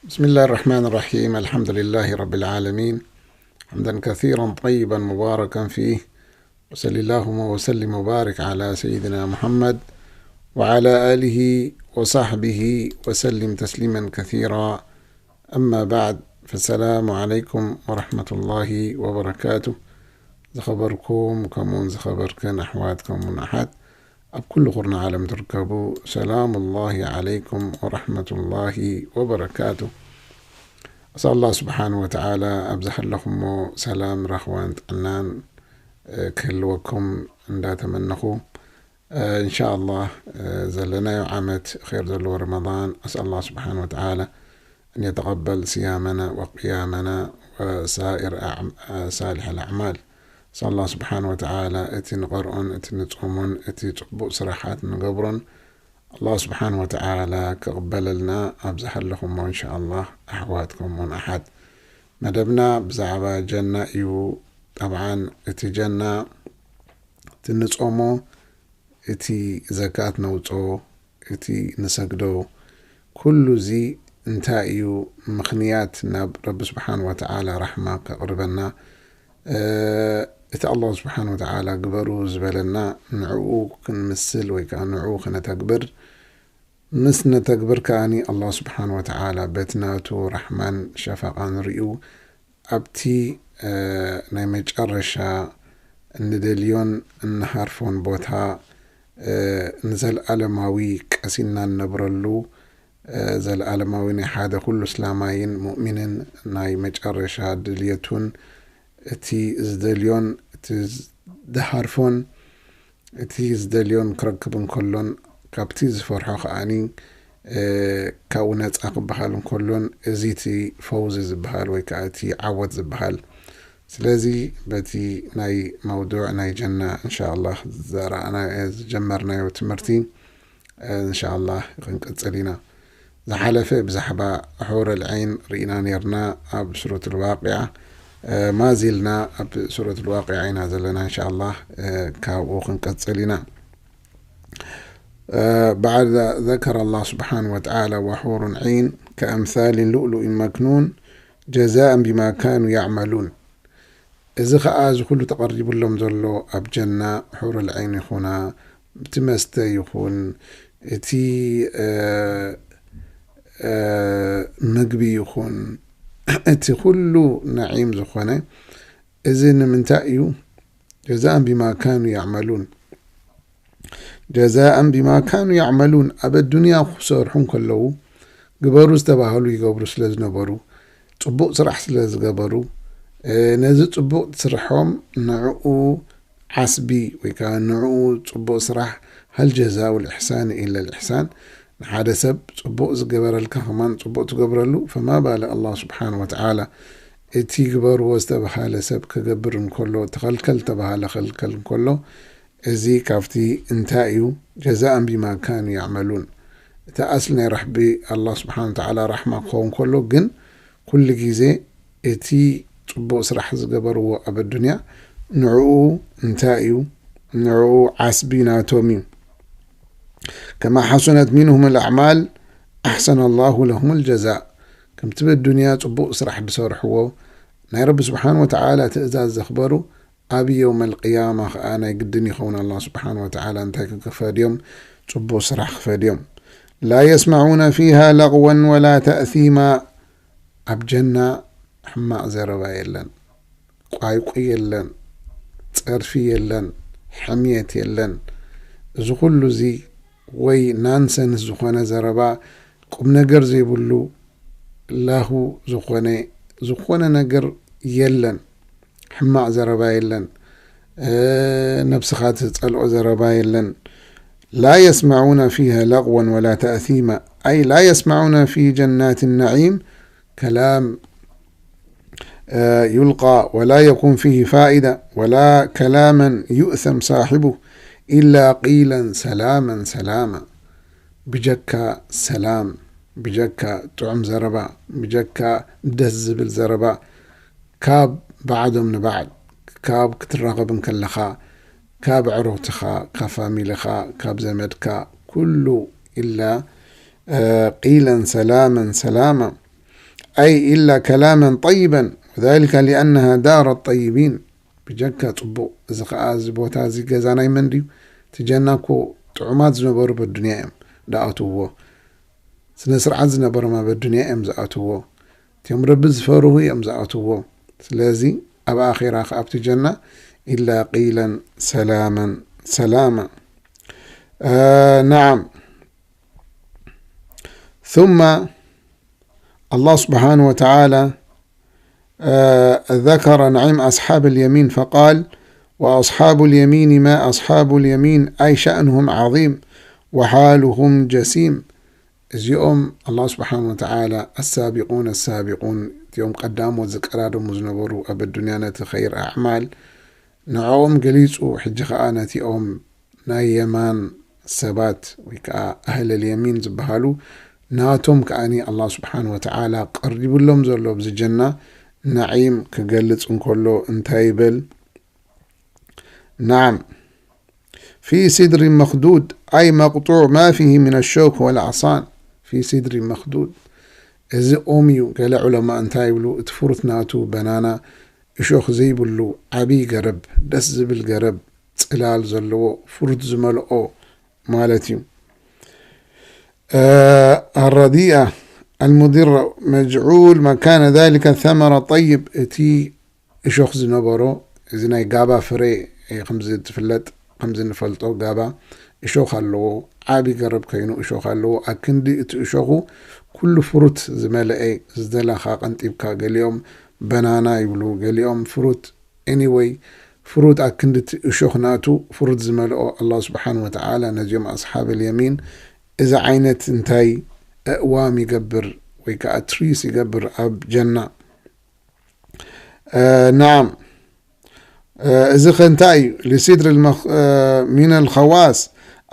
بسم الله الرحمن الرحيم. الحمد لله رب العالمين. حمدا كثيرا طيبا مباركا فيه. وصل اللهم وسلم وبارك على سيدنا محمد وعلى آله وصحبه وسلم تسليما كثيرا. أما بعد، فالسلام عليكم ورحمة الله وبركاته. ዝኸበርኩም ከምኡን ዝኸበርክን ኣሕዋት ከምኡን ኣሓት ኣብ ኩሉ ኹርና ዓለም ትርከቡ፣ ሰላም ላሂ ዓለይኩም ወረሕመቱላሂ ወበረካቱ። ኣስኣል ኣላህ ስብሓን ወተዓላ ኣብ ዝሃለኹሞ ሰላም፣ ራኽዋን ጥዕናን፣ እ፣ ክህልወኩም እንዳተመነኹ፣ እ፣ እንሻ ኣላህ፣ እ፣ ዘለናዮ ዓመት ኸይር ዘለዎ ረመዳን ኣስኣል ኣላህ ስብሓን ወተዓላ أن يتقبل صيامنا وقيامنا وسائر أعم-، صالح الأعمال. ኣስኣል ኣላህ ስብሓን ወተዓላ እቲ ንቐርኦን እቲ ንጾሞን እቲ ጽቡቕ ስራሓት ንገብሮን ኣላህ ስብሓን ወተዓላ ክቕበለልና ኣብ ዝሃለኹሞ እንሻ ኣላህ ኣሕዋት ከምኡን ኣሓት። መደብና ብዛዕባ ጀና እዩ። ጠብዓን እቲ ጀና እቲ ንጾሞ፣ እቲ ዘካት ነውጾ፣ እቲ ንሰግዶ፣ ኩሉ እዚ እንታይ እዩ ምኽንያት ናብ ረቢ ስብሓን ወተዓላ ራሕማ ከቕርበና? እ፣ እቲ ኣላህ ስብሓን ወተዓላ ግበሩ ዝበለና ንዕኡ ክንምስል ወይ ከዓ ንዕኡ ክነተግብር፣ ምስ ነተግብር ከኣኒ ኣላህ ስብሓን ወተዓላ በቲ ናቱ ራሕማን ሸፈቓን ሪኡ ኣብቲ፣ እ፣ ናይ መጨረሻ እንደልዮን እንሃርፎን ቦታ፣ እ፣ ንዘለኣለማዊ ቀሲና እንነብረሉ፣ እ፣ ዘለኣለማዊ ናይ ሓደ ኩሉ እስላማይን ሙእሚንን ናይ መጨረሻ ድልየቱን እቲ ዝደልዮን እቲ ዝሃርፎን እቲ ዝደልዮን ክረክብ እንከሎን ካብቲ ዝፈርሖ ከኣኒ፣ እ፣ ካብኡ ነጻ ክበሃል እንከሎን እዚ እቲ ፈውዚ ዝበሃል ወይ ከዓ እቲ ዓወት ዝበሃል። ስለዚ በቲ ናይ መውዱዕ ናይ ጀና እንሻ ኣላህ ዘርኣና-፣ ዝጀመርናዮ ትምህርቲ፣ እ፣ እንሻ ኣላህ ክንቅጽል ኢና። ዝሓለፈ ብዛዕባ ሑረል ዐይን ርኢና ነርና ኣብ ሱረት ልዋቅያ፣ እ፣ ማዚልና ኣብ ሱረት ልዋቅያ ኢና ዘለና። እንሻ ኣላህ፣ እ፣ ካብኡ ክንቀጽል ኢና። እ፣ بعد ذكر الله سبحانه وتعالى وحور عين كأمثال اللؤلؤ المكنون جزاء بما كانوا يعملون. እዚ ኸኣ እዚ ኩሉ ተቐሪቡሎም ዘሎ ኣብ ጀና ሑረል ዐይን ይኹና፣ እቲ መስተ ይኹን፣ እቲ፣ እ፣ እ፣ ምግቢ ይኹን፣ እቲ ኩሉ ነዒም ዝኾነ፣ እዚ ንምንታይ እዩ? ጀዛእን ቢማ ካኑ ያዕመሉን። ጀዛእን ቢማ ካኑ ያዕመሉን። ኣብ ኣዱንያ ክሰርሑ እንከለዉ፣ ግበሩ ዝተባህሉ ይገብሩ ስለ ዝነበሩ፣ ጽቡቕ ስራሕ ስለ ዝገበሩ፣ እ፣ ነዚ ጽቡቕ ስርሖም ንዕኡ ዓስቢ ወይ ከኣ ንዕኡ ጽቡቕ ስራሕ፣ ሀል ጀዛኡል ኢሕሳን ኢለል ኢሕሳን። ንሓደ ሰብ ጽቡቕ ዝገበረልካ ከማን ጽቡቕ ትገብረሉ። ፈማ ባለ ኣላህ ስብሓን ወተዓላ እቲ ግበርዎ ዝተባሃለ ሰብ ክገብር እንከሎ፣ ተኸልከል ዝተባሃለ ክኽልከል እንከሎ፣ እዚ ካብቲ እንታይ እዩ? ጀዛእን ቢማ ካኑ ያዕመሉን። እቲ ኣስሊ ናይ ራሕቢ ኣላህ ስብሓን ወተዓላ ራሕማ ክኸውን ከሎ ግን ኩሉ ግዜ እቲ ጽቡቕ ስራሕ ዝገበርዎ ኣብ ኣዱንያ ንዕኡ እንታይ እዩ? ንዕኡ ዓስቢ ናቶም እዩ። ከማ ሓሱነት ሚንሁም ኣልኣዕማል ኣሕሰነ ኣላሁ ለሁም ኣልጀዛእ። ከምቲ ኣብ ኣዱንያ ጽቡቕ ስራሕ ዝሰርሕዎ ናይ ረቢ ስብሓን ወተዓላ ትእዛዝ ዘኽበሩ ኣብ የውመል ቅያማ ኸኣ ናይ ግድን ይኸውን ኣላህ ስብሓን ወተዓላ እንታይ ክፈድዮም? ጽቡቕ ስራሕ ክፈድዮም። ላ የስመዑነ ፊሃ ለቕወን ወላ ተእሲማ። ኣብ ጀና ሕማቕ ዘረባ የለን፣ ቋይቁ የለን፣ ጸርፊ የለን፣ ሕምየት የለን። እዚ ኩሉ እዚ ወይ ናንሰንስ ዝኾነ ዘረባ፣ ቁም ነገር ዘይብሉ ላሁ ዝኾነ፣ ዝኾነ ነገር የለን። ሕማቕ ዘረባ የለን። እ፣ ነብስኻ ትጸልኦ ዘረባ የለን። ላ የስመዑነ ፊሃ ለቕወን ወላ ተእሲማ። ኣይ ላ የስመዑነ ፊ ጀናት ነዒም ከላም፣ እ፣ ዩልቃ ወላ የኩን ፊህ ፋኢዳ ወላ ከላመን ዩእሰም ሳሒቡ ኢላ ቂለን ሰላመን ሰላማ። ብጀካ ሰላም፣ ብጀካ ጥዑም ዘረባ፣ ብጀካ ደስ ዝብል ዘረባ፣ ካብ ባዕዶም ንባዕድ፣ ካብ ክትራኸብ እንከለኻ፣ ካብ ኣዕሩኽትኻ፣ ካብ ፋሚልኻ፣ ካብ ዘመድካ፣ ኩሉ ኢላ፣ እ፣ ቂለን ሰላመን ሰላማ። أي إلا كلاما طيبا، وذلك لأنها دار الطيبين. ብጀካ ጽቡቕ። እዚ ኸኣ፣ እዚ ቦታ እዚ ገዛ ናይ መን ድዩ? እቲ ጀና እኮ ጥዑማት ዝነበሩ በዱንያ እዮም ዝኣትውዎ። ስነ ስርዓት ዝነበሮም ኣብ ኣዱንያ እዮም ዝኣትውዎ። እቲኦም ረቢ ዝፈርሁ እዮም ዝኣትውዎ። ስለዚ ኣብ ኣኼራ ኸኣ ኣብቲ ጀና إلا قيلا سلاما سلاما. آه، نعم. ثم الله سبحانه وتعالى، آه، ذكر نعيم أصحاب اليمين فقال: وأصحاب اليمين ما أصحاب اليمين، أي شأنهم عظيم وحالهم جسيم. እዚኦም ኣላህ ስብሓን ወተዓላ ኣሳቢቁን ኣሳቢቁን፣ እቲኦም ቀዳሞት ዝቀዳደሙ ዝነበሩ ኣብ ኣዱንያ ነቲ ኸይር ኣዕማል፣ ንዕኦም ገሊጹ። ሕጂ ኸኣ ነቲኦም ናይ የማን ሰባት ወይ ከኣ ኣህለል የሚን ዝበሃሉ፣ ናቶም ከኣኒ ኣላህ ስብሓን ወተዓላ ቀሪብሎም ዘሎ ኣብዚ ጀና ናዒም ክገልጽ እንከሎ እንታይ ይብል? نعم. في سدر مخضود، أي مقطوع ما فيه من الشوك والأغصان. في سدر مخضود. እዚ ኦም እዩ። ገለ ዑለማ እንታይ ይብሉ? እቲ ፍሩት ናቱ በናና እሾኽ ዘይብሉ ዓብዪ ገረብ፣ ደስ ዝብል ገረብ፣ ጽላል ዘለዎ፣ ፍሩት ዝመልኦ ማለት እዩ። آه، الرديئة المضرة مجعول مكان ذلك الثمر الطيب، እቲ እሾኽ ዝነበሮ፣ እዚ ናይ ጋባ ፍረ፣ እ፣ ከምዚ ትፍለጥ፣ ከምዚ ንፈልጦ ጋባ እሾኽ ኣለዎ፣ ዓቢ ገረብ ከይኑ እሾኽ ኣለዎ። ኣክንዲ እቲ እሾኹ ኩሉ ፍሩት ዝመልአ፣ ዝደለኻ ቀንጢብካ፣ ገሊኦም በናና ይብሉ፣ ገሊኦም ፍሩት። Anyway፣ ፍሩት ኣክንዲ እቲ እሾኽ ናቱ ፍሩት ዝመልኦ ኣላህ ስብሓን ወተዓላ ነዚኦም ኣስሓብ ልየሚን እዚ ዓይነት እንታይ ኣእዋም ይገብር ወይ ከኣ ትሪስ ይገብር ኣብ ጀና። آه، نعم. آه، እዚ ኸ እንታይ እዩ? لسدر المخ-، آه، من الخواص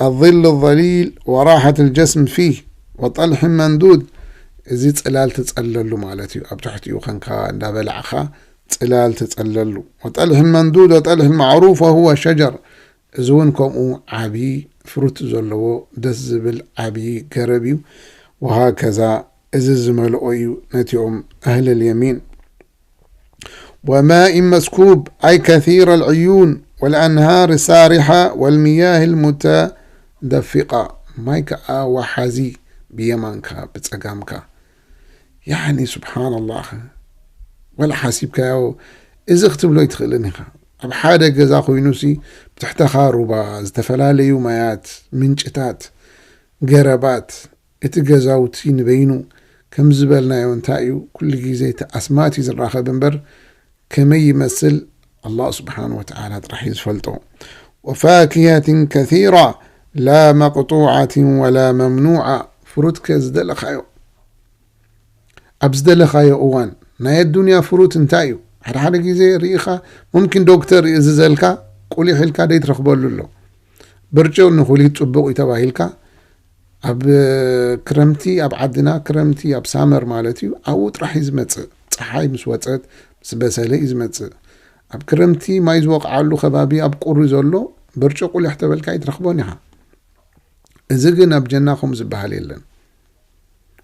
الظل الظليل وراحة الجسم فيه وطلح ممدود. እዚ ጽላል ትጸለሉ ማለት እዩ። ኣብ ትሕቲኡ ኸንካ እንዳበላዕኻ ጽላል ትጸለሉ። وطلح ممدود وطلح معروف وهو شجر. እዚ እውን ከምኡ ዓቢ ፍሩት ዘለዎ ደስ ዝብል ዓቢ ገረብ እዩ። وهكذا፣ እዚ ዝመልኦ እዩ ነቲኦም ኣህለል የሚን። وماء مسكوب، أي كثير العيون والأنهار السارحة والمياه المتدفقة. ማይ ከኣ ወሓዚ ብየማንካ ብጸጋምካ። ያኒ ስብሓንላህ፣ ወላ ሓሲብካዮ እዚ ክትብሎ ኣይትኽእልን ኢኻ። ኣብ ሓደ ገዛ ኮይኑሲ ብትሕተኻ ሩባ፣ ዝተፈላለዩ ማያት፣ ምንጭታት፣ ገረባት፣ እቲ ገዛውቲ ንበይኑ ከም ዝበልናዮ እንታይ እዩ፣ ኩሉ ግዜ እቲ ኣስማት እዩ ዝራኸብ እምበር ከመይ ይመስል ኣላህ ስብሓን ወተዓላ ጥራሕ እዩ ዝፈልጦ። وفاكهة كثيرة لا مقطوعة ولا ممنوعة። ፍሩትከ ዝደለኻዮ ኣብ ዝደለኻዮ እዋን። ናይ ኣዱንያ ፍሩት እንታይ እዩ? ሓደ ሓደ ግዜ ርኢኻ፣ ሙምኪን ዶክተር ይእዝዘልካ፣ ቁሊሕ ኢልካ ደይትረኽበሉ ኣሎ። ብርጭቕ ንኹሊት ጽቡቕ እዩ ተባሂልካ፣ ኣብ ክረምቲ፣ ኣብ ዓድና ክረምቲ፣ ኣብ ሳመር ማለት እዩ፣ ኣብኡ ጥራሕ እዩ ዝመጽእ። ጸሓይ ምስ ወጸት፣ ምስ በሰለ እዩ ዝመጽእ። ኣብ ክረምቲ ማይ ዝወቕዓሉ ከባቢ፣ ኣብ ቁሪ ዘሎ ብርጭቕ ቁሊሕ ተበልካ ኣይትረኽቦን ኢኻ። እዚ ግን ኣብ ጀና ከምኡ ዝበሃል የለን።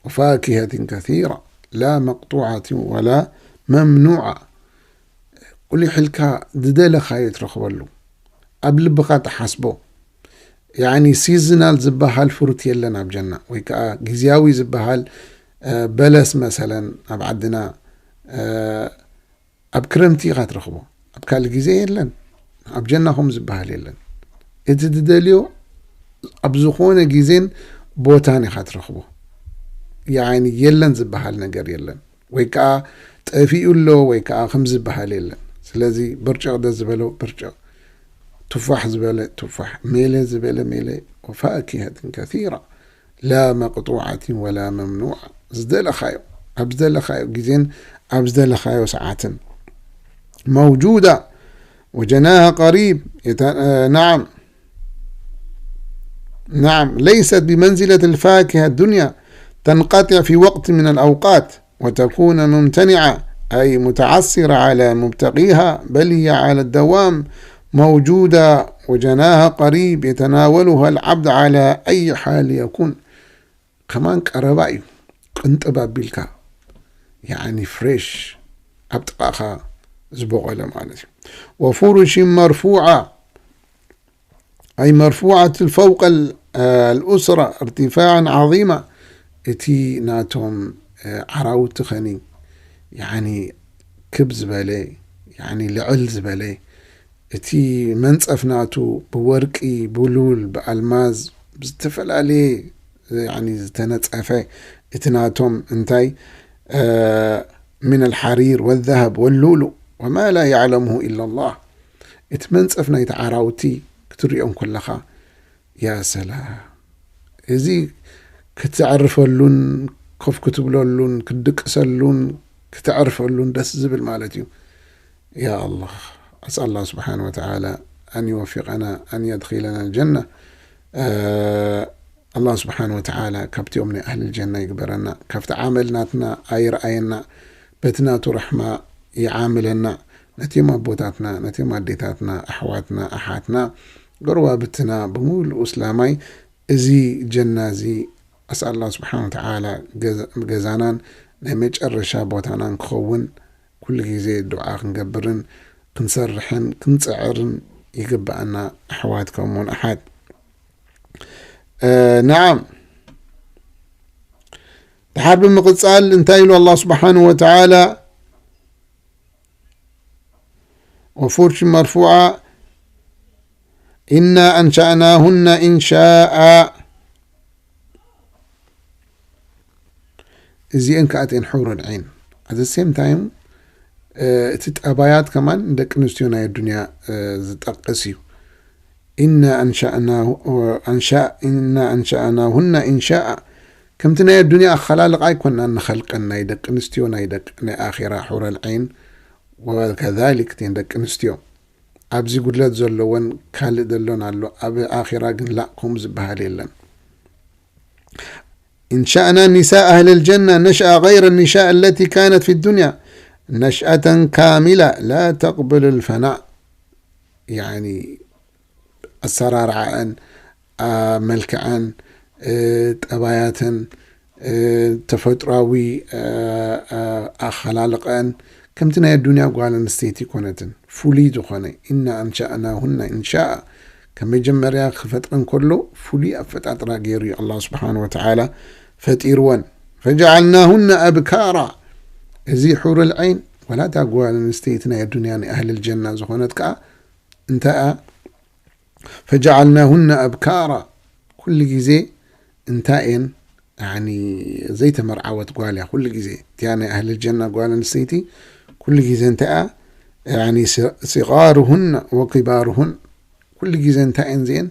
وفاكهة كثيرة لا مقطوعة ولا ممنوعة። ቁሊሕ ኢልካ ዝደለኻዮ ትረኽበሉ። ኣብ ልብኻ ትሓስቦ። ያኒ ሲዝናል ዝበሃል ፍሩት የለን ኣብ ጀና፣ ወይ ከኣ ግዝያዊ ዝበሃል፣ እ፣ በለስ መሰለን ኣብ ዓድና፣ እ፣ ኣብ ክረምቲ ኢኻ ትረኽቦ። ኣብ ካልእ ግዜ የለን። ኣብ ጀና ከምኡ ዝበሃል የለን። እቲ ትደልዮ ኣብ ዝኾነ ግዜን ቦታን ኢኻ ትረኽቦ። ያኒ የለን ዝበሃል ነገር የለን። ወይ ከኣ ጠፊኡ ኣሎ ወይ ከኣ ከም ዝበሃል የለን። ስለዚ ብርጭቕ ደ ዝበሎ ብርጭቕ፣ ቱፋሕ ዝበለ ቱፋሕ፣ ሜለ ዝበለ ሜለ፣ وفاكهة كثيرة لا مقطوعة ولا ممنوعة። ዝደለኻዮ፣ ኣብ ዝደለኻዮ ግዜን ኣብ ዝደለኻዮ ሰዓትን። موجودة وجناها قريب يت-، آه، نعم. نعم، ليست بمنزلة الفاكهة الدنيا تنقطع في وقت من الأوقات وتكون ممتنعة، أي متعسرة على مبتغيها، بل هي على الدوام موجودة وجناها قريب يتناولها العبد على أي حال يكون. ከማን ቀረባ እዩ። ቅንጥብ ኣቢልካ ያኒ ፍሬሽ ኣብ ጥቓኻ ዝበቖለ ማለት እዩ። وفرش مرفوعة أي مرفوعة فوق الأسرة ارتفاعا عظيما እቲ ናቶም ዓራውቲ ኸኒ ያኒ ክብ ዝበለ ያኒ ልዕል ዝበለ እቲ መንጸፍ ናቱ ብወርቂ ብሉል ብኣልማዝ ብዝተፈላለየ ያኒ ዝተነጸፈ እቲ ናቶም እንታይ من الحرير والذهب واللؤلؤ وما لا يعلمه إلا الله እቲ መንጸፍ ናይቲ ዓራውቲ ክትሪኦ እንከለኻ ያ ሰላ እዚ ክትዕርፈሉን ኮፍ ክትብለሉን ክትድቅሰሉን ክትዕርፈሉን ደስ ዝብል ማለት እዩ። ያ ኣላህ ኣስኣል ኣላህ ስብሓን ወተዓላ ኣን ይወፊቀና ኣን የድኪለና ልጀና። ኣላህ ስብሓን ወተዓላ ካብቲኦም ናይ ኣህሊ ልጀና ይግበረና። ካብቲ ዓመል ናትና ኣይርኣየና በቲ ናቱ ረሕማ ይዓምለና። ነቲኦም ኣቦታትና ነቲኦም ኣዴታትና ኣሕዋትና ኣሓትና ጎረባብትና ብምሉእ እስላማይ እዚ ጀና እዚ ኣስኣል ኣላህ ስብሓን ወተዓላ ገዛናን ናይ መጨረሻ ቦታናን ክኸውን ኩሉ ግዜ ዱዓ ክንገብርን ክንሰርሕን ክንፅዕርን ይግብኣና። ኣሕዋት ከምኡውን ኣሓት ናዓም ድሓር ብምቕፃል እንታይ ኢሉ ኣላህ ስብሓን ወተዓላ وفرش مرفوعة إنا أنشأناهن إنشاء እዚአን ከኣተን حور العين. At the same time እቲ ጠባያት ከማን ደቂ ኣንስትዮ ናይ ኣዱንያ ዝጠቅስ እዩ። إنا أنشأناه إنا أنشأناهن إنشاء ከምቲ ናይ ኣዱንያ ኣኸላልቃ ኣይኮናን ንኸልቀን ናይ ደቂ ኣንስትዮ ናይ ደቂ ናይ ኣኺራ حور العين وكذلك እተን ደቂ ኣንስትዮ ኣብዚ ጉድለት ዘለወን ካልእ ዘሎን ኣሎ ኣብ ኣኺራ ግን ላእ ከምኡ ዝበሃል የለን። إن شأنا نساء أهل الجنة نشأ غير النشاء التي كانت في الدنيا نشأة كاملة لا تقبل الفناء يعني ኣሰራርዓአን መልክዐን ጠባያተን ተፈጥራዊ ኣኸላልቀን ከምቲ ናይ ኣዱንያ ጓል ኣንስተይቲ ኮነትን ፍሉይ ዝኾነ إنا أنشأناهن إنشاء ከም መጀመርያ ክፈጥረን ከሎ ፍሉይ ኣፈጣጥራ ገይሩ እዩ ኣላህ ስብሓን ወተዓላ ፈጢርወን فجعلناهن أبكارا እዚ حور العين ወላ እታ ጓል ኣንስተይቲ ናይ ኣዱንያ ናይ ኣህሊ ልጀና ዝኾነት ከዓ እንታይ فجعلناهن أبكارا ኩሉ ግዜ እንታይ እየን ዘይተመርዓወት ጓል እያ ኩሉ ግዜ እቲያ ናይ ኣህሊ ልጀና ጓል ኣንስተይቲ ኩሉ ግዜ እንታይ እያ صغارهن وكبارهن ኩሉ ግዜ እንታይ እየን ዚአን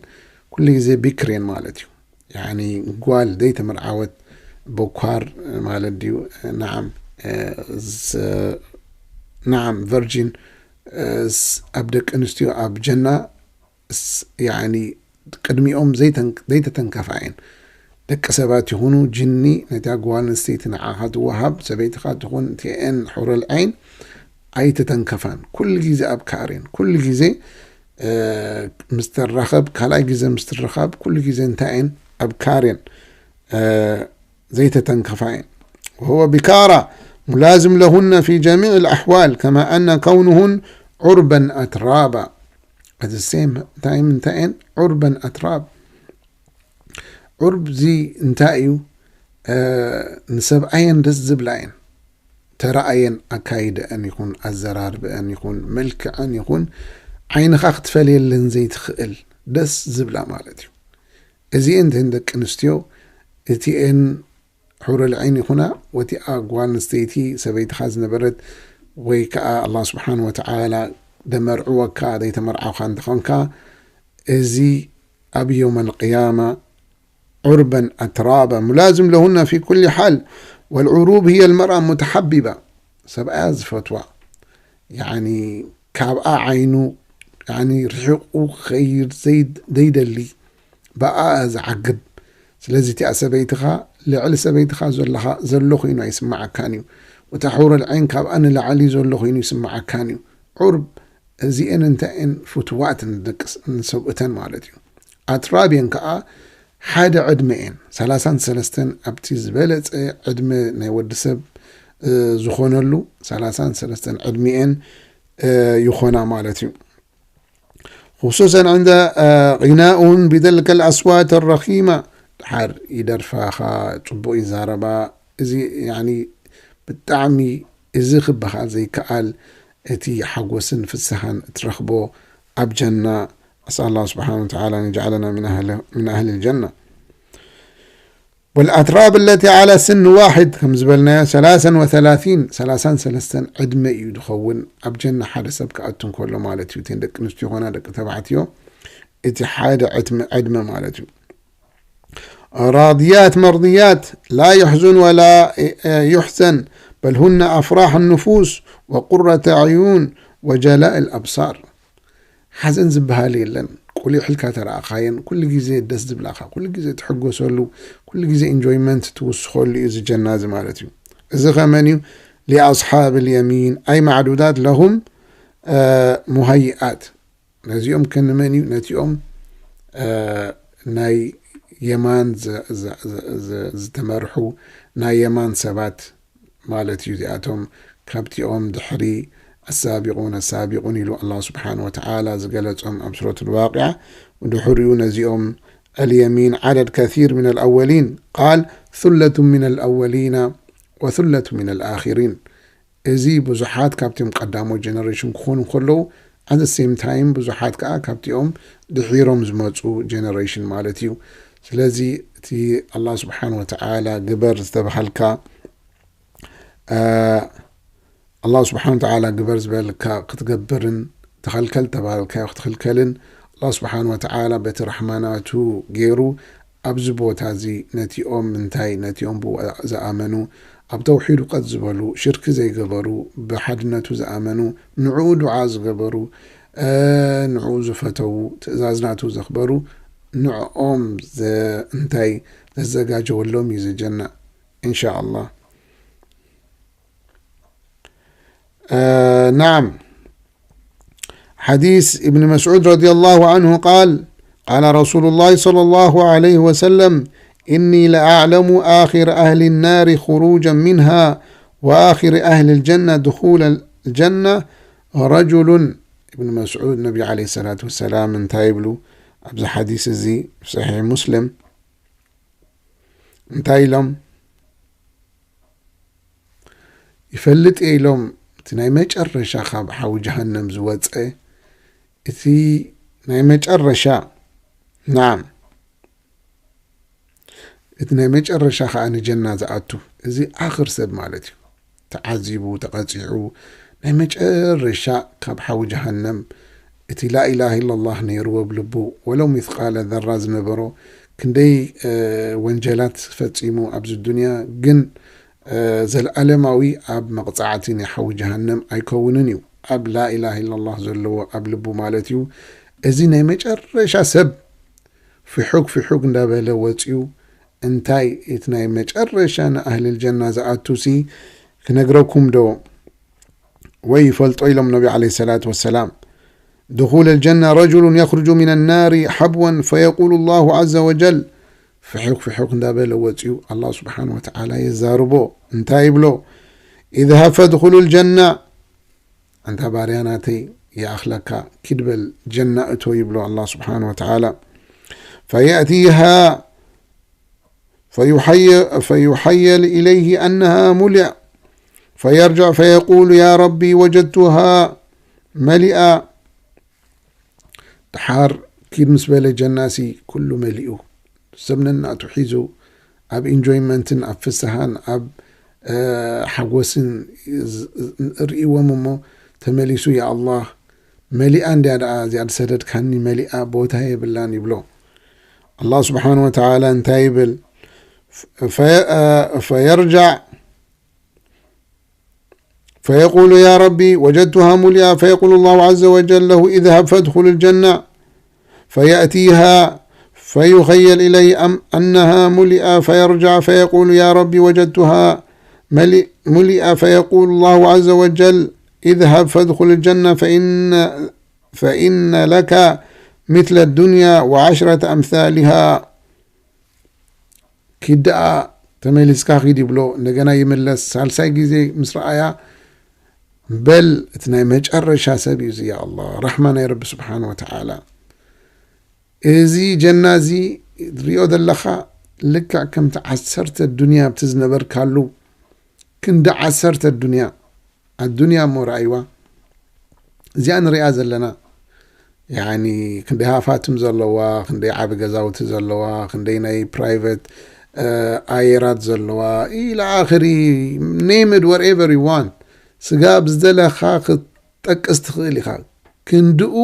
ኩሉ ግዜ ቢክር እየን ማለት እዩ። ጓል ዘይተመርዓወት በኳር ማለት ድዩ? ናዓም ናዓም ቨርጂን ኣብ ደቂ ኣንስትዮ ኣብ ጀና ቅድሚኦም ዘይተተንከፋ እየን። ደቂ ሰባት ይኹኑ ጅኒ ነታ ጓል ኣንስተይቲ ንዓኻ ትወሃብ ሰበይትኻ ትኹን እቲአን ሑረል ዓይን ኣይተተንከፋን። ኩሉ ግዜ ኣብ ካር እየን። ኩሉ ግዜ ምስ ትራኸብ ካልኣይ ግዜ ምስ ትራኸብ ኩሉ ግዜ እንታይ እየን ኣብ ካር እየን ዘይተተንከፋ እየን። وهو بكارى ملازم لهن في جميع الأحوال كما أن كونهن عربا أترابا. At the same time እንታይ እየን ዑርበን ኣትራብ። ዑርብ እዚ እንታይ እዩ? ንሰብኣየን ደስ ዝብላ እየን። ተረኣየን ኣካይደአን ይኹን ኣዘራርበአን ይኹን መልክዐን ይኹን ዓይንኻ ክትፈልየለን ዘይትኽእል ደስ ዝብላ ማለት እዩ። እዚአን እተን ደቂ ኣንስትዮ እቲአን ሑረል ዓይን ይኹና ወቲኣ ጓል ኣንስተይቲ ሰበይትኻ ዝነበረት ወይ ከዓ ኣላህ ስብሓን ወተዓላ ደመርዕወካ ዘይተመርዓውካ እንተኾንካ እዚ ኣብ የውም ኣልቅያማ ዑርበን ኣትራባ ሙላዝም ለሁና ፊ ኩል ሓል ወልዑሩብ ህየ ልመርኣ ሙተሓቢባ ሰብኣያ ዝፈትዋ ያኒ ካብኣ ዓይኑ ያኒ ርሒቑ ክኸይድ ዘይደሊ ብኣ ዝዓግብ። ስለዚ እቲኣ ሰበይትኻ ልዕሊ ሰበይትኻ ዘለኻ ዘሎ ኮይኑ ኣይስምዓካን እዩ። ወታ ሑረል ዓይን ካብኣ ንላዕሊ ዘሎ ኮይኑ ይስምዓካን እዩ። ዑርብ እዚአን እንታይ እየን ፍትዋት ንደቂ ንሰብኡተን ማለት እዩ። ኣትራብ እየን ከዓ ሓደ ዕድመ እየን ሰላሳን ሰለስተን ኣብቲ ዝበለፀ ዕድመ ናይ ወዲ ሰብ ዝኾነሉ ሰላሳን ሰለስተን ዕድሚኤን ይኾና ማለት እዩ። خصوصا عند غناؤهن بتلك الأصوات الرخيمة. ድሓር ይደርፋኻ፣ ጽቡቕ ይዛረባ። እዚ ያኒ ብጣዕሚ እዚ ክበሃል ዘይከኣል እቲ ሓጎስን ፍስሃን እትረኽቦ ኣብ ጀና። أسأل الله سبحانه وتعالى أن يجعلنا من أهل من أهل الجنة. والأتراب التي على سن واحد ከም ዝበልናዮ ሰላሳን ወሰላሲን ሰላሳን ሰለስተን ዕድመ እዩ ዝኸውን ኣብ ጀና ሓደ ሰብ ክኣቱ እንከሎ ማለት እዩ። እተን ደቂ ኣንስትዮ ይኾና ደቂ ተባዕትዮ እቲ ሓደ ዕድመ ዕድመ ማለት እዩ። راضيات مرضيات لا يحزن ولا يحزن بل هن أفراح النفوس وقرة عيون وجلاء الأبصار. ሓዘን ዝበሃል የለን። ቁሊሕ ኢልካ ተረኣኻየን ኩሉ ግዜ ደስ ዝብላኻ፣ ኩሉ ግዜ ትሕጎሰሉ፣ ኩሉ ግዜ ኢንጆይመንት ትውስኸሉ እዩ እዚ ጀና እዚ ማለት እዩ። እዚ ኸመን እዩ? لأصحاب اليمين أي معدودات لهم مهيئات። ነዚኦም ከንመን እዩ? ነቲኦም ናይ የማን ዝተመርሑ ናይ የማን ሰባት ማለት እዩ። እዚኣቶም ካብቲኦም ድሕሪ السابقون السابقون ኢሉ ኣላህ ስብሓን ወተዓላ ዝገለጾም ኣብ ሱረት ልዋቅዓ። ድሕሪኡ ነዚኦም اليمين عدد كثير من الأولين قال ثلة من الأولين وثلة من الآخرين። እዚ ብዙሓት ካብቲኦም ቀዳሞት ጀነሬሽን ክኾኑ ከለዉ፣ at the same time ብዙሓት ከዓ ካብቲኦም ድሒሮም ዝመፁ ጀነሬሽን ማለት እዩ። ስለዚ እቲ ኣላህ ስብሓን ወተዓላ ግበር ዝተባሃልካ ኣላህ ስብሓን ወተዓላ ግበር ዝበልካ ክትገብርን ተኸልከል ተባልካዮ ክትኽልከልን ኣላህ ስብሓን ወተዓላ በቲ ራሕማናቱ ገይሩ ኣብዚ ቦታ እዚ ነቲኦም እንታይ ነቲኦም ብኡ ዝኣመኑ ኣብ ተውሒዱ ቀጥ ዝበሉ ሽርኪ ዘይገበሩ ብሓድነቱ ዝኣመኑ ንዕኡ ዱዓ ዝገበሩ ንዕኡ ዝፈተዉ ትእዛዝናቱ ዘኽበሩ ንዕኦም እንታይ ዘዘጋጀወሎም እዩ ዝጀና እንሻ ኣላህ። نعم. حديث ابن مسعود رضي الله عنه قال قال رسول الله صلى الله عليه وسلم إني لأعلم آخر أهل النار خروجا منها وآخر أهل الجنة دخول الجنة رجل ابن مسعود النبي عليه الصلاة والسلام እንታይ ይብሉ ኣብዚ ሓዲስ እዚ صحيح مسلم እንታይ ኢሎም ይፈልጥ እየ ኢሎም እቲ ናይ መጨረሻ ካብ ሓዊ ጀሃነም ዝወፀ እቲ ናይ መጨረሻ ናም እቲ ናይ መጨረሻ ከዓ ንጀና ዝኣቱ እዚ ኣኽር ሰብ ማለት እዩ። ተዓዚቡ ተቐፂዑ ናይ መጨረሻ ካብ ሓዊ ጀሃነም እቲ ላኢላሃ ኢላላህ ነይርዎ ብልቡ ወለው ሚስቃለ ዘራ ዝነበሮ ክንደይ ወንጀላት ፈፂሙ ኣብዚ ዱንያ ግን ዘለኣለማዊ ኣብ መቕፃዕቲ ናይ ሓዊ ጀሃነም ኣይከውንን እዩ። ኣብ ላኢላሃ ኢላላህ ዘለዎ ኣብ ልቡ ማለት እዩ። እዚ ናይ መጨረሻ ሰብ ፍሑግ ፍሑግ እንዳበለ ወፂኡ እንታይ እቲ ናይ መጨረሻ ንኣህልል ጀና ዝኣቱ ሲ ክነግረኩም ዶ ወይ ይፈልጦ ኢሎም ነቢ ዓለይሂ ሰላቱ ወሰላም። دخول الجنة رجل يخرج من النار حبوا فيقول الله عز وجل ፍሑክ ፍሑክ እንዳበለ ወፂኡ ኣላህ ስብሓን ወተዓላ የዛርቦ እንታይ ይብሎ اذهب فادخل الجنة ኣንታ ባርያ ናተይ ይኣኽለካ ኪድ በል ጀና እቶ ይብሎ ኣላህ ስብሓን ወተዓላ فيأتيها فيحي فيحيل إليه أنها ملئة فيرجع فيقول يا ربي وجدتها ملئة ድሓር ኪድ ምስ በለ ጀናሲ ኩሉ መሊኡ ሰብ ነናቱ ሒዙ ኣብ ኢንጆይመንትን ኣብ ፍስሃን ኣብ ሓጎስን ርእዎም እሞ ተመሊሱ ያ ኣላህ መሊኣ እንድያ ደኣ እዚኣ ዝሰደድካኒ መሊኣ ቦታ የብላን ይብሎ ኣላህ ስብሓን ወተዓላ እንታይ ይብል ፈየርጃዕ فيقول يا ربي وجدتها ملئة فيقول الله عز وجل له اذهب فادخل الجنة فيأتيها فيخيل إليه أم أنها ملئة فيرجع فيقول يا ربي وجدتها ملئة فيقول الله عز وجل اذهب فادخل الجنة فإن فإن لك مثل الدنيا وعشرة أمثالها ኪድ ደኣ ተመሊስካ ኺድ ይብሎ፣ እንደገና ይምለስ። ሳልሳይ ግዜ ምስ ረኣያ፣ በል እቲ ናይ መጨረሻ ሰብ እዩ እዚ፣ ያ ኣላህ፣ ራሕማ ናይ ረቢ ስብሓን ወተዓላ። እዚ ጀና እዚ ሪኦ ዘለኻ፣ ልክዕ ከምቲ ዓሰርተ ዱንያ ኣብቲ ዝነበርካሉ፣ ክንዲ ዓሰርተ ዱንያ፣ ኣዱንያ እሞ ረኣይዋ። እዚኣ ንሪኣ ዘለና፣ ያኒ ክንደይ ሃፋትም ዘለዋ፣ ክንደይ ዓቢ ገዛውቲ ዘለዋ፣ ክንደይ ናይ ፕራይቨት፣ እ፣ ኣየራት ዘለዋ፣ ኢላ ኣኽሪ፣ name it, whatever you want። ስጋ ኣብ ዝደለኻ ክትጠቅስ ትኽእል ኢኻ። ክንድኡ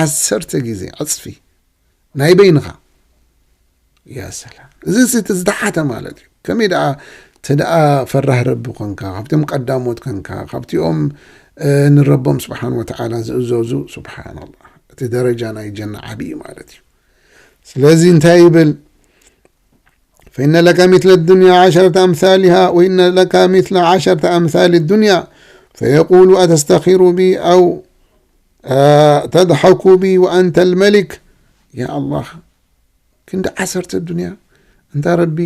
ዓሰርተ ግዜ ዕጽፊ ናይ በይንኻ። ያ ሰላም። እዚ ሲ እቲ ዝተሓተ ማለት እዩ። ከመይ ደኣ፣ እንተ ደኣ ፈራህ ረቢ ኮንካ፣ ካብቶም ቀዳሞት ኮንካ፣ ካብቲኦም፣ እ፣ ንረቦም ስብሓን ወተዓላ ዝእዘዙ፣ ስብሓንላህ። እቲ ደረጃ ናይ ጀና ዓቢ እዩ ማለት እዩ። ስለዚ እንታይ ይብል? فإن لك مثل الدنيا عشرة أمثالها، وإن لك مثل عشرة أمثال الدنيا، فيقول: أتسخر بي أو، آه، تضحك بي وأنت الملك؟ يا الله، ክንዲ ዓሰርተ ዱንያ። እንታ ረቢ፣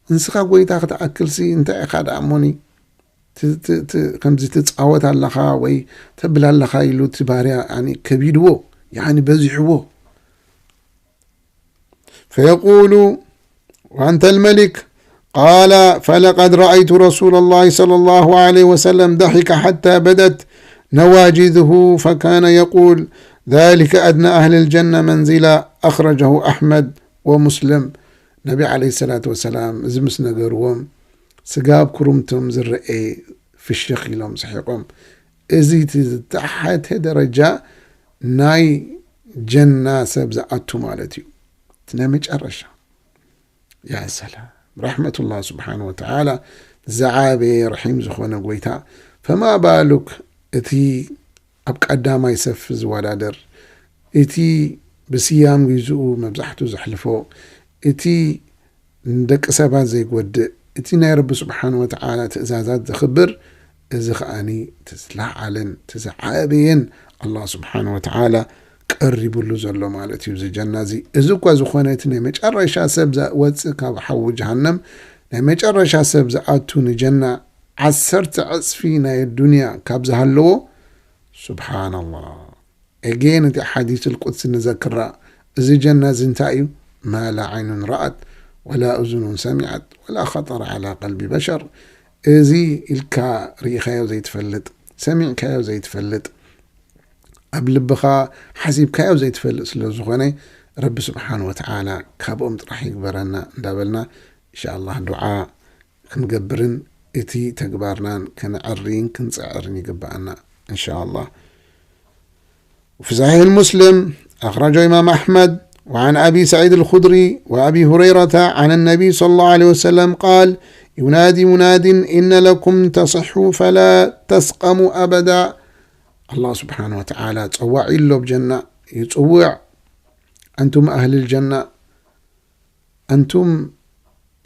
ንስኻ ጎይታ ክትኣክልሲ እንታይ ኢኻ ደኣ እሞኒ? ት-፣ ት-፣ ት-፣ ከምዚ ትጻወት ኣለኻ ወይ ተብል ኣለኻ ኢሉ እቲ ባርያ፣ ያኒ፣ ከቢድዎ፣ ያኒ፣ በዚሕዎ። فيقول: وأنت الملك؟ قال: فلقد رأيت رسول الله صلى الله عليه وسلم ضحك حتى بدت نواجذه، فكان يقول: ذلك أدنى أهل الجنة منزلة. أخرجه أحمد ومسلم. ነቢ ዓለይሂ ሰላቱ ወሰላም እዚ ምስ ነገርዎም፣ ስጋ ኣብ ኩርምቶም ዝረኤ ፍሽኽ ኢሎም ስሒቖም። እዚ እቲ ዝተሓተ ደረጃ ናይ ጀና ሰብ ዝኣቱ ማለት እዩ። እቲ ናይ መጨረሻ። ያ ሰላም። ረሕመቱላህ ስብሓን ወተዓላ ዝዓበየ ረሒም ዝኾነ ጎይታ። ፈማ ባሉክ እቲ ኣብ ቀዳማይ ሰፍ ዝወዳደር፣ እቲ ብስያም ግዜኡ መብዛሕትኡ ዘሕልፎ፣ እቲ ንደቂ ሰባት ዘይጎድእ፣ እቲ ናይ ረቢ ስብሓን ወተዓላ ትእዛዛት ዘኽብር፣ እዚ ኸኣኒ እቲ ዝለዓለን እቲ ዝዓበየን ኣላህ ስብሓን ወተዓላ ቀሪቡሉ ዘሎ ማለት እዩ፣ እዚ ጀና እዚ። እዚ እኳ ዝኾነ፣ እቲ ናይ መጨረሻ ሰብ ዝወፅእ ካብ ሓዊ ጀሃነም፣ ናይ መጨረሻ ሰብ ዝኣቱ ንጀና ዓሰርተ ዕፅፊ ናይ ዱንያ ካብ ዝሃለዎ፣ ስብሓንላህ። ኤጌን እቲ ሓዲስ ልቁድሲ ንዘክራ፣ እዚ ጀና እዚ እንታይ እዩ? ما لا عين رأت ولا أذن سمعت ولا خطر على قلب بشر። እዚ ኢልካ ርኢኻዮ ዘይትፈልጥ፣ ሰሚዕካዮ ዘይትፈልጥ፣ ኣብ ልብኻ ሓሲብካዮ ዘይትፈልጥ ስለ ዝኾነ፣ ረቢ ስብሓን ወተዓላ ካብኦም ጥራሕ ይግበረና እንዳበልና፣ ኢንሻኣላህ፣ ዱዓ ክንገብርን እቲ ተግባርናን ከነዐርይን ክንጽዕርን ይግብኣና፣ ኢንሻኣላህ። وفي صحيح مسلم، أخرجه الإمام أحمد، وعن أبي سعيد الخدري وأبي هريرة عن النبي صلى الله عليه وسلم قال: ينادي مناد: إن لكم تصحوا فلا تسقموا أبدا. ኣላህ ስብሓን ወተዓላ ጸዋዒ ኣሎ፣ ብጀና ይጽውዕ። ኣንቱም ኣህሊ ልጀና፣ ኣንቱም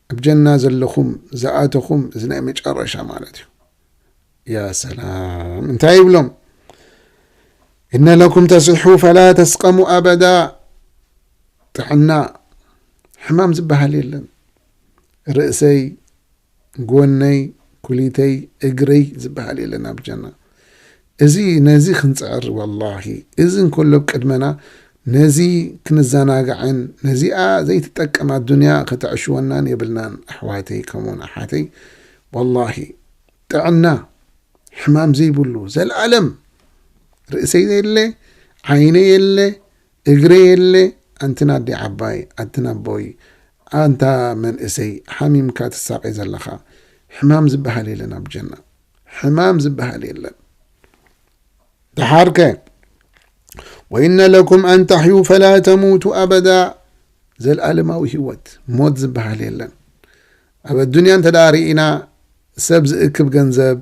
ኣብ ጀና ዘለኹም፣ ዝኣተኹም፣ እዚ ናይ መጨረሻ ማለት እዩ። ያ ሰላም፣ እንታይ ይብሎም? إن لكم تصحوا فلا تسقموا أبدا። ጥዕና፣ ሕማም ዝበሃል የለን። ርእሰይ፣ ጎነይ፣ ኩሊተይ፣ እግረይ ዝበሃል የለን ኣብ ጀና። እዚ፣ ነዚ ክንጽዕር፣ ወላሂ፣ እዚ እንከሎ ኣብ ቅድመና፣ ነዚ ክንዘናጋዕን ነዚኣ ዘይትጠቅም ኣዱንያ ከተዕሽወናን የብልናን፣ ኣሕዋተይ፣ ከምኡውን ኣሓተይ። ወላሂ፣ ጥዕና፣ ሕማም ዘይብሉ፣ ዘልኣለም፣ ርእሰይ የለ፣ ዓይነይ የለ፣ እግረይ የለ፣ ኣንትን ኣዲ ዓባይ፣ ኣንትን ኣቦይ፣ ኣንታ መንእሰይ፣ ሓሚምካ ትሳቐይ ዘለኻ፣ ሕማም ዝበሃል የለን ኣብ ጀና። ሕማም ዝበሃል የለን። ደሓርከ፣ وإن لكم أن تحيوا فلا تموتوا أبدا። ዘልኣለማዊ ህይወት፣ ሞት ዝበሃል የለን። ኣብ ኣዱንያ እንተ ደኣ ርኢና፣ ሰብ ዝእክብ ገንዘብ፣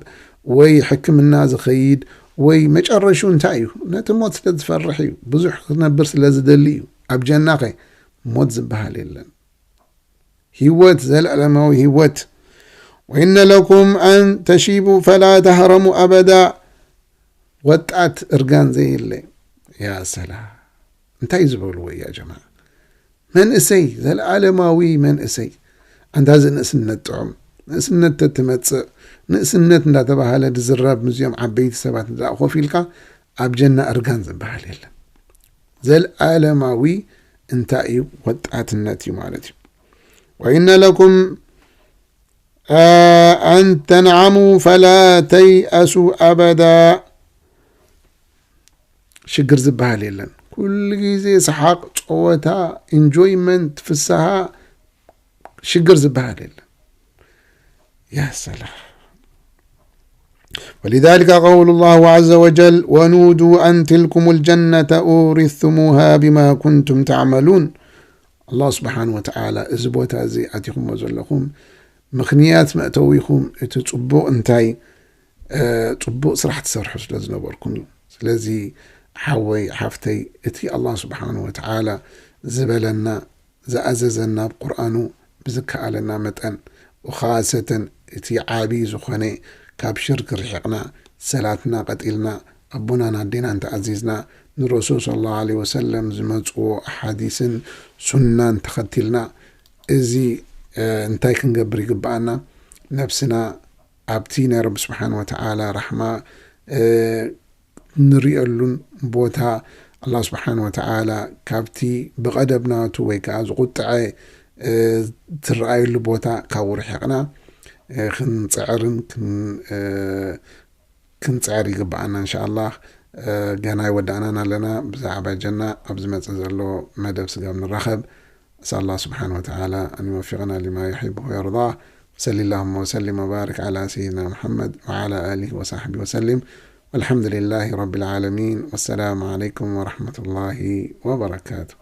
ወይ ሕክምና ዝኸይድ፣ ወይ መጨረሹ እንታይ እዩ? ነቲ ሞት ስለ ዝፈርሕ እዩ። ብዙሕ ክነብር ስለ ዝደሊ እዩ። ኣብ ጀናኸ ሞት ዝበሃል የለን። ህይወት፣ ዘልኣለማዊ ህይወት። وإن لكم أن تشيبوا فلا تهرموا أبدا። ወጣት እርጋን ዘየለ። ያ ሰላም። እንታይ ዝበልዎ ያ ጀማዓ? መንእሰይ፣ ዘልኣለማዊ መንእሰይ። ኣንታ እዚ ንእስነት ጥዑም፣ ንእስነት ተትመጽእ፣ ንእስነት እንዳተባሃለ ዝዝረብ ምስዚኦም ዓበይቲ ሰባት እንዳ ኮፍ ኢልካ ኣብ ጀና እርጋን ዝበሃል የለን። ዘልኣለማዊ እንታይ እዩ? ወጣትነት እዩ ማለት እዩ። ወኢነ ለኩም ኣን ተንዓሙ ፈላ ተይኣሱ ኣበዳ። ሽግር ዝበሃል የለን። ኩሉ ግዜ ሰሓቕ፣ ጨወታ፣ ኢንጆይመንት፣ ፍስሃ፣ ሽግር ዝበሃል የለን። ያ ሰላም። ولذلك قول الله عز وجل ونودوا أن تلكم الجنة أورثتموها بما كنتم تعملون. ኣላህ ስብሓን ወተዓላ እዚ ቦታ እዚ ኣቲኹሞ ዘለኹም ምኽንያት መእተዊኹም እቲ ጽቡቕ እንታይ ጽቡቕ ስራሕ ትሰርሑ ስለ ዝነበርኩም እዩ። ስለዚ ሓወይ ሓፍተይ እቲ ኣላህ ስብሓን ወተዓላ ዝበለና ዝኣዘዘና ኣብ ቁርኣኑ ብዝከኣለና መጠን ወኻሰተን እቲ ዓቢ ዝኾነ ካብ ሽርክ ርሒቕና ሰላትና ቀጢልና ኣቦናን ኣዴናን ተኣዚዝና ንረሱል صلى الله عليه وسلم ዝመፅዎ ሓዲስን ሱናን ተኸቲልና እዚ እንታይ ክንገብር ይግብኣና? ነብስና ኣብቲ ናይ ረቢ ስብሓን ወተዓላ ራሕማ ንሪእሉን ቦታ ኣላህ ስብሓን ወተዓላ ካብቲ ብቐደብ ናቱ ወይ ከዓ ዝቁጥዐ ትረኣየሉ ቦታ ካብኡ ርሒቕና ክንፅዕርን ክንፅዕር ይግብኣና እንሻኣላህ። ገና ይወዳእናን ኣለና። ብዛዕባ ጀና ኣብ ዝመፅእ ዘሎ መደብ ስጋብ ንራኸብ። أسأل الله سبحانه وتعالى أن يوفقنا لما يحبه ويرضاه. وصل اللهم وسلم وبارك على سيدنا محمد وعلى آله وصحبه وسلم. والحمد لله رب العالمين. والسلام عليكم ورحمة الله وبركاته.